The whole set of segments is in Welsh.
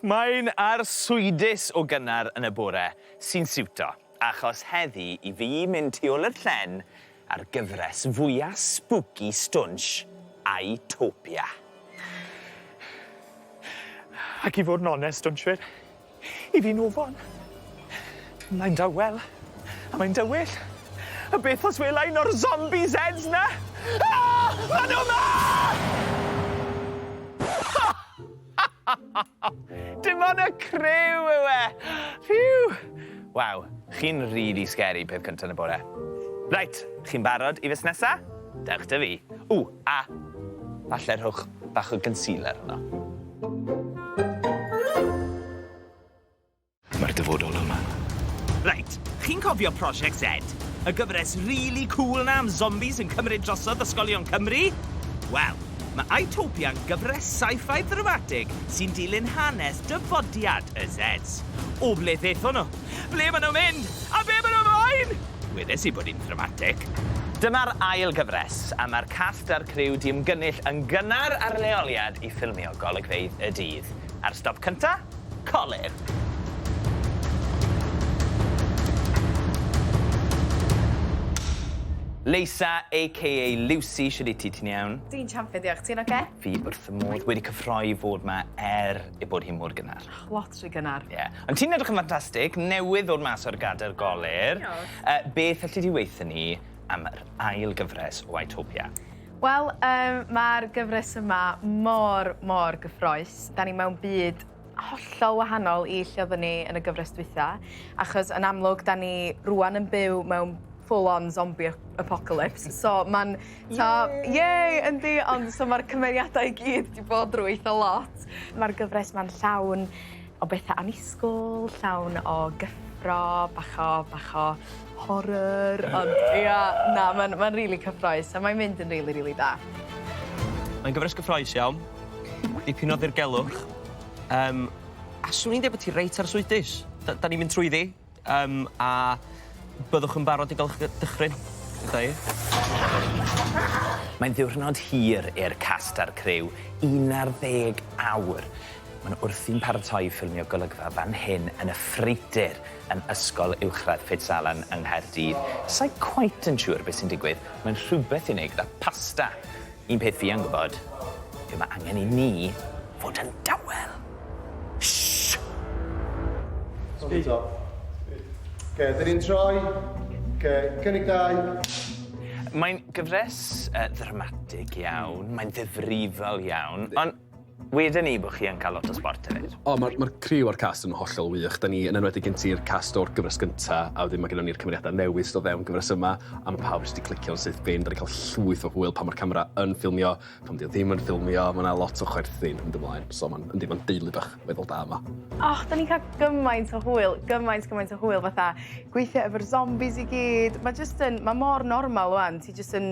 Mae'n arswydus o gynnar yn y bore sy'n siwto, achos heddi i fi mynd tu ôl i'r llen ar gyfres fwya spooky stwnsh, Itopia. Ac i fod yn onest, stwnshwyr, i fi'n ofon. Mae'n dawel, a mae'n dywyll. A beth os wela un o'r zombie Zeds 'na? Ah! Ma' nhw 'ma! Dim ond y criw yw e! Phew! Waw, chi'n rili scary peth cynta yn y bore. Reit, chi'n barod i fusnesa? Dewch 'da fi. Ww, a falle rhowch bach o concealer arno. Mae'r dyfodol yma. Reit, chi'n cofio Prosiect Z? Y gyfres rili cŵl 'na am zombies yn cymryd drosodd ysgolion Cymru? Wel, mae Itopia'n gyfres sci-fi ddramatig sy'n dilyn hanes dyfodiad y Zeds. O ble ddethon nhw? Ble maen nhw'n mynd? A be maen nhw moyn? Wedes i bod hi'n ddramatig. Dyma'r ail gyfres, a mae'r cast a'r criw 'di ymgynnull yn gynnar ar leoliad i ffilmio golygfeydd y dydd. A'r stop cynta? Colur. Leisa aka Lucy, shwd wyt ti, ti'n iawn? Dwi'n champion diolch, ti'n oce? Fi wrth fy modd, wedi cyffroi fod 'ma er ei bod hi mor gynnar. Lot rhy gynnar. Ie. Ond ti'n edrych yn ffantastig, newydd ddod mas o'r gadair golur. Diolch. Beth alli di weutho ni am yr ail gyfres o Itopia? Wel, yym, ma'r gyfres yma mor, mor gyffrous. 'Dan ni mewn byd hollol wahanol i lle oedden ni yn y gyfres dwytha, achos yn amlwg 'dan ni rŵan yn byw mewn full on zombie apocalypse, so ma'n t'o' Yay! Yndi, ond so ma'r cymeriadau i gyd 'di bod drwy eitha lot. Ma'r gyfres 'ma'n llawn o betha annisgwl, llawn o gyffro, bach o bach o horror, ond ia, na, ma'n ma'n rili cyffrous a mae'n mynd yn rili rili da. Mae'n gyfres gyffrous iawn, dipyn o ddirgelwch, yym, a swn i'n deud bod hi reit arswydus. Da- 'dan ni'n mynd trwyddi, yym, a byddwch yn barod i gael eich dychryn, ddeuda i. Mae'n ddiwrnod hir i'r cast a'r criw, 11 awr. Maen nhw wrthi'n paratoi i ffilmio golygfa fan hyn yn y ffreutur yn Ysgol Uwchradd Fitzalan yng Nghaerdydd. Sa i cweit yn siŵr beth sy'n digwydd, mae'n rhywbeth i wneud gyda pasta. Un peth fi yn gwybod yw mae angen i ni fod yn dawel. Shh! Speed. Oce, dyn ni'n troi. Oce, cynnig dau. Mae'n gyfres uh, ddramatig iawn, mae'n ddifrifol iawn, ond Weden i bod chi yn cael lot o sbort hefyd. O, mae'r ma criw a'r cast yn hollol wych. Da ni yn enwedig gen ti'r cast o'r gyfres gynta, a wedyn mae gennym ni'r cymeriadau newydd sydd o fewn gyfres yma, a mae pawb jyst 'di clicio'n syth bin. Da ni'n cael llwyth o hwyl pan mae'r camera yn ffilmio, pan 'di o ddim yn ffilmio, mae 'na lot o chwerthin yn mynd ymlaen. So ma'n, yndi, mae'n deulu bach weddol da yma. Och, da ni'n cael gymaint o hwyl, gymaint, gymaint o hwyl, fatha gweithio efo'r zombies i gyd. Mae jyst yn, mae mor normal ŵan, ti jyst yn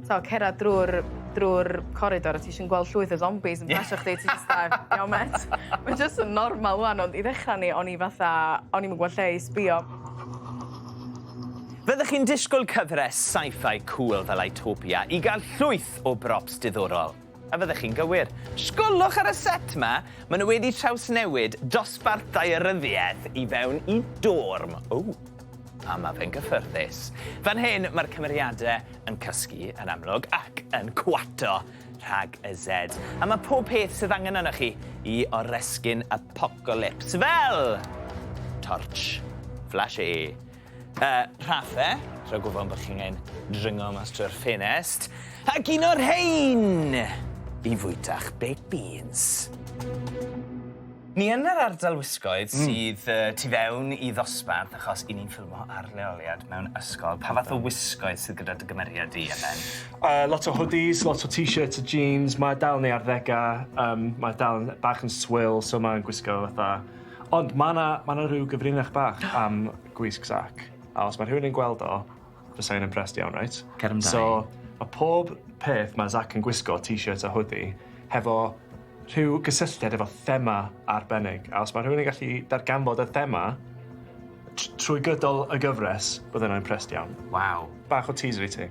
t'o' cerddad drw'r drw'r coridor a ti jyst yn gweld llwyth o zombies yn pasio chdi ti jyst fatha iawn mêt. Mae jyst yn normal ŵan ond i ddechra arni o'n i fatha o'n i'm yn gwbo lle i sbïo. Fyddech chi'n disgwyl cyfres sci-fi cŵl fel Itopia i gael llwyth o brops diddorol? A fyddech chi'n gywir. Sgwlwch ar y set 'ma, maen nhw wedi trawsnewid dosbarth daearyddiaeth i fewn i dorm. Ww! A ma' fe'n gyffyrddus. Fan hyn ma'r cymeriade yn cysgu, yn amlwg, ac yn cwato rhag y Zed. A ma' pob peth sydd angen arnoch chi i oresgyn apocalypse, fel torch, flash E, rhaffe, rhag ofon bod chi'n angen dringo mas trwy'r ffenest, ac un o'r rhein i fwyta'ch baked beans. Ni yn yr ardal wisgoedd sydd tu fewn i ddosbarth achos 'yn ni'n ffilmo ar leoliad mewn ysgol. Pa fath o wisgoedd sydd gyda dy gymeriad di Elin? Lot o hoodies, lot o t-shirts a jeans. Mae dal yn ei arddega, yym mae dal yn bach yn swil so mae'n gwisgo fatha... Ond ma' 'na ma' 'na rhyw gyfrinach bach am gwisg Zac a os ma' rhywun yn gweld o fysa i'n impressed iawn reit? Cer amdani. So ma' pob peth ma' Zac yn gwisgo t-shirt a hoodie hefo rhyw gysylltiad efo thema arbennig, a os ma' rhywun yn gallu darganfod y thema trwy gydol y gyfres, bydden nhw'n impressed iawn. Waw. Bach o teaser i ti.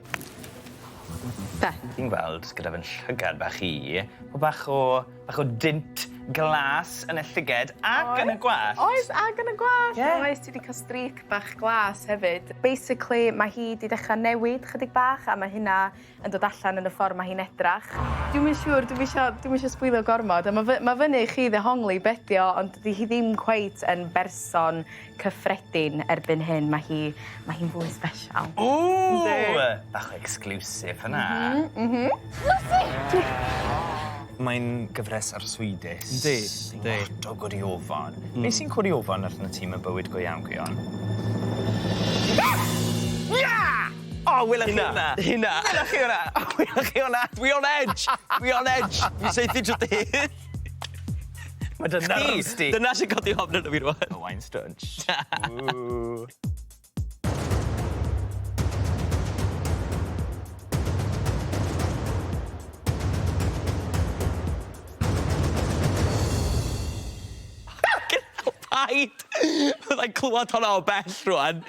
Be? Fi'n gweld gyda fy llygad bach i, bo' bach o bach o dint glas yn y llyged ac yn y gwallt. Oes, ac yn y gwallt. Ie. Oes, ti 'di cael streak bach glas hefyd. Basically, mae hi 'di dechrau newid chydig bach a mae hynna yn dod allan yn y ffordd mae hi'n edrach. Dwi'm yn siŵr, dwi'm isio, dwi'm isio sbwylio gormod, a ma' fy- ma' fyny i chi ddehongli be' 'di o, ond dydi hi ddim cweit yn berson cyffredin erbyn hyn, mae hi, mae hi'n fwy sbesial. Ww! Bach o exclusive hwnna. Mhm, mhm. Mae'n gyfres arswydus. Yndi, yndi. Lot o godi ofon. Be sy'n codi ofon arnat ti mewn bywyd go iawn, Gwion? Ia! O, welech chi hwnna? Hynna. Welech chi hwnna? Welech chi hwnna? Dwi on edge! Dwi on edge! Dwi saethu trwy dydd. Mae dy nerves di. Dyna sy'n codi ofn arno fi rwan. Owain Stwnsh. Ww. Paid! Fyddai'n clywed hwnna o bell rwan.